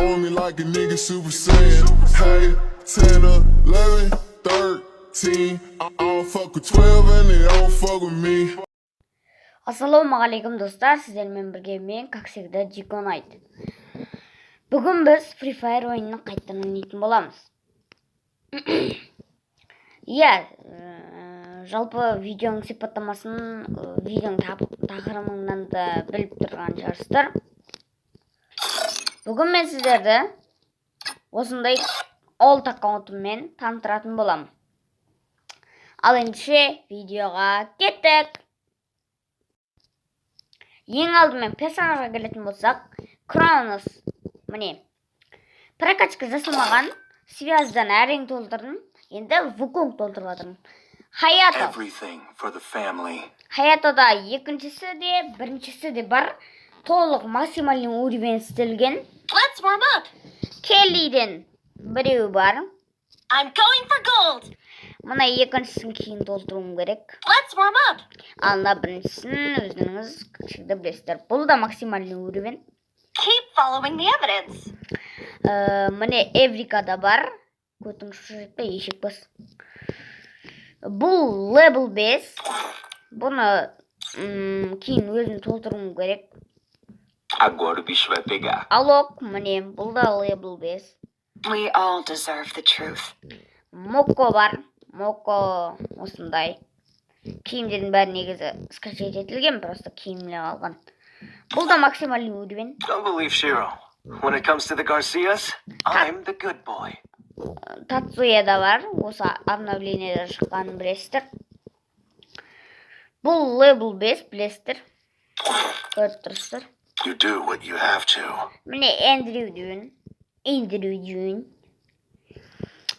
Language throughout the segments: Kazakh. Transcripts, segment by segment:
On me like a nigga Super Saiyan. Hey, 10, 11, 13. I don't fuck with 12 and they don't fuck with me. Ассалаумағалейкум, достар! Сіздермен бірге мен, как всегда, Диконайт. Бүгін біз Free Fire ойынын қайтадан ойнайтын боламыз. Иә, жалпы видеоның сипаттамасын, видеоның тақырыбынан да біліп тұрған шығарсыздар. Бүгін мен сіздерді осындай олд аккаунтыммен таныстыратын боламын. Ал ендеше видеоға кеттік. Ең алдымен персонажға келетін болсақ, Кронос, міне, прокачка жасалмаған, связьдан әрең толтырдым, енді Вуконг толтырып жатырмын. Хаято. Everything for the family. Хаятода екіншісі де, біріншісі де бар, толық максимальный уровень істелген. Let's warm up. Келлиден біреу бар. I'm going for gold. Мына екіншісін кейін толтыруым керек. Let's warm up. Ал мына біріншісін өздеріңіз, как всегда, білесіздер, бұл да максимальный уровень. Keep following the evidence. Міне, Эврикада бар. Көтің шошып па, ешек бас? Бұл левел 5. Бұны кейін өзім толтыруым керек. Agora o bicho vai pegar. Алок, міне, бұл да левел 5. We all deserve the truth. Моко бар. Моко осындай. Киімдердің бәрі негізі скачать етілген, просто киімлеп алған. Бұл да максимальный уровень. Don't believe Shiro. When it comes to the Garcias, I'm the good boy. Тацуя да бар. Осы обновлениеде шыққанын білесіздер. Бұл левел 5, білесіздер. Көріп тұрсыздар. You do what you have to. Міне, Эндрю Дюн. Эндрю Дюн.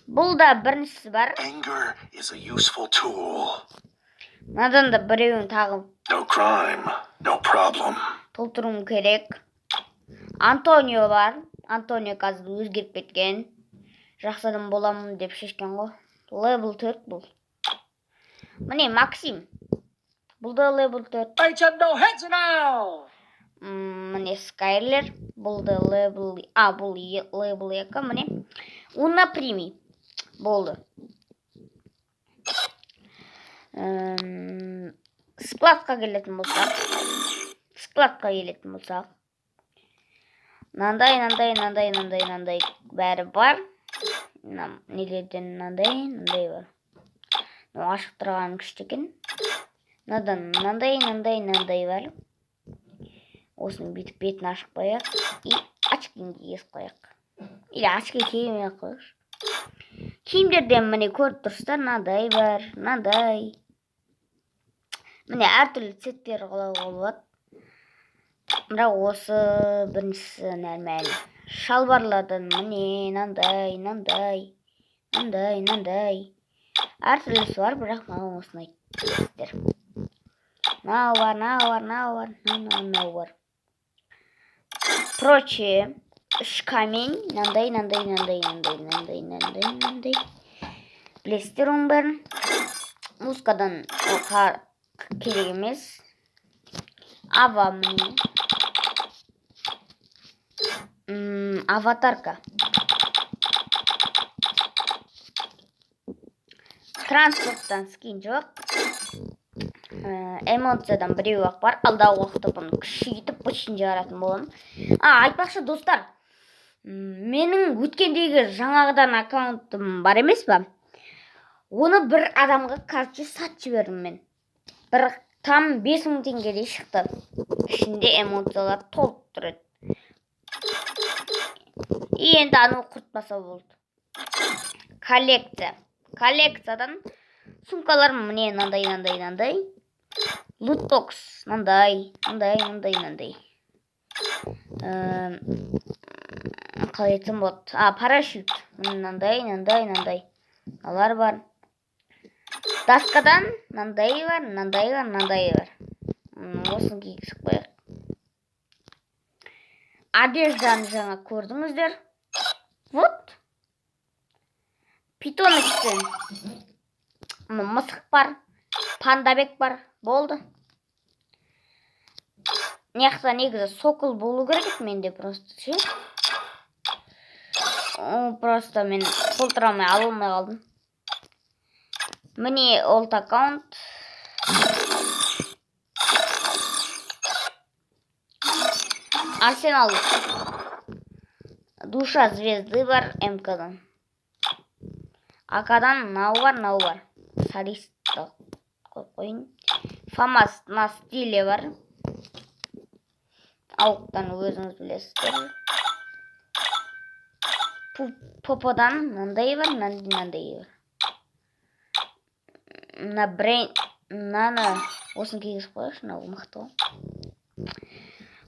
Бұл да біріншісі бар. Anger is a useful tool. Мынадан да біреуін тағы No crime, no problem. толтыруым керек. Антонио бар. Антонио қазір өзгеріп кеткен. Жақсы адам боламын деп шешкен ғой. Левел 4 бұл. Міне, Максим. Бұл да левел 4. Міне, Скайлер. Бұл да левел. А, бұл левел 2. Міне. Уна Прими. Болды. Складқа келетін болсақ. Складқа келетін болсақ. Мынандай, мынандай, мынандай, мынандай, мынандай бәрі бар. Мына нелерден мынандай, мынандай бар. Мынау ашық тұрған күшті екен. Мынадан мынандай, мынандай, мынандай бар. Осыны бүйтіп бетін ашып қояйық. И очкиін кигізіп қояйық. Или очки кимей ақ қояйықшы. Киімдерден, міне, көріп тұрсыздар, мынандай бар, мынандай. Міне, әртүрлі цветтер қалауға болады. Бірақ осы біріншісі нормально. Шалбарлардан, міне, мынандай, мынандай, мынандай, мынандай. Әртүрлісі бар, бірақ маған осы ұнайды. Білесіздер. Мынау бар, мынау бар, мынау бар, мынау, мынау бар. Прочее. Үш камень. Мынандай, мынандай, мынандай, мынандай, мынандай, мынандай, мынандай. Білесіздер оның бәрін. Музыкадан ол керек емес. Ава, міне. Аватарка. Транспорттан скин жоқ. Эмоциядан біреу ақ бар. Алдағы уақытта бұны күшейтіп, бытшын шығаратын боламын. А, айтпақшы, достар. Менің өткендегі жаңағыдан аккаунтым бар емес па? Оны бір адамға, короче, сатып жібердім мен. Бір там 5000 теңгедей шықты. Ішінде эмоциялар толып тұр еді. И енді анау құртпаса болды. Коллекция. Коллекциядан сумкалар, міне, мынандай, мынандай, мынандай. Лутбокс мынандай, мынандай, мындай, мынандай. Қалай айтсам болады? А, парашют. Мынандай, мынандай, мынандай. Алар бар. Доскадан мынандай бар, мынандай бар, мынандай бар. Осыны кигізіп қояйық. Одежданы жаңа көрдіңіздер. Вот. Питомецтен мысық бар, пандабек бар. Болды. Мына жақта негізі сокол болу керек еді менде просто ше. Просто мен толтыра алмай, ала алмай қалдым. Міне олд аккаунт. Арсенал. Душа звезды бар МК-дан. АК-дан мынау бар, мынау бар. Солистті қойып қояйын. Фамас на стиле бар. Ауықтан өзіңіз білесіздер. Поподан мынандай бар, мынандай бар. Мына брейн, мынаны осыны кигізіп қояйықшы, мынау мықты ғой.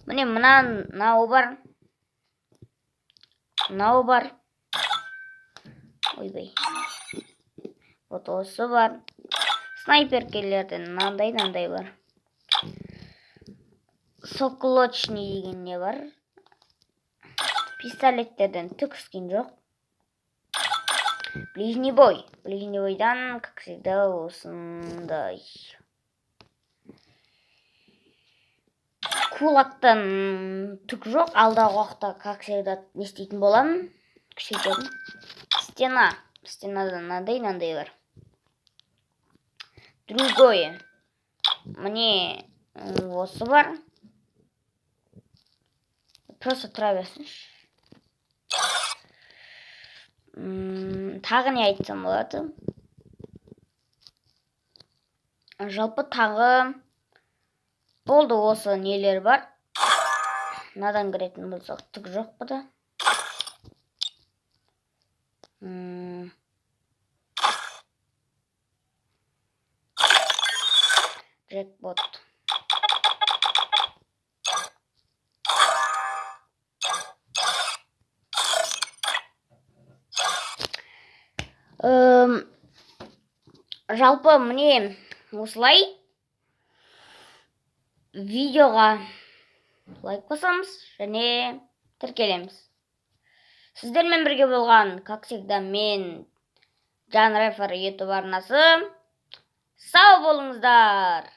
Міне мынау бар. Мынау бар. Ойбай. Вот осы бар. Снайперкелерден мынандай бар. Соколочный деген не бар. Пистолеттерден түк скин жоқ. Ближний бой. Ближний бойдан, как всегда, осындай. Кулактан түк жоқ. Алдағы уақытта, как всегда, не істейтін боламын. Күшейтемін. Стена. Стенадан мынандай бар. Другое. Міне осы бар. Просто тұра берсінші. Тағы не айтсам болады? Жалпы тағы болды, осы нелер бар. Мынадан кіретін болсақ түк жоқ бұда. Джекпот. Жалпы міне осылай видеоға лайк басамыз және тіркелеміз. Сіздермен бірге болған, как всегда, мен Жан Рефер YouTube арнасы. Сау болыңыздар!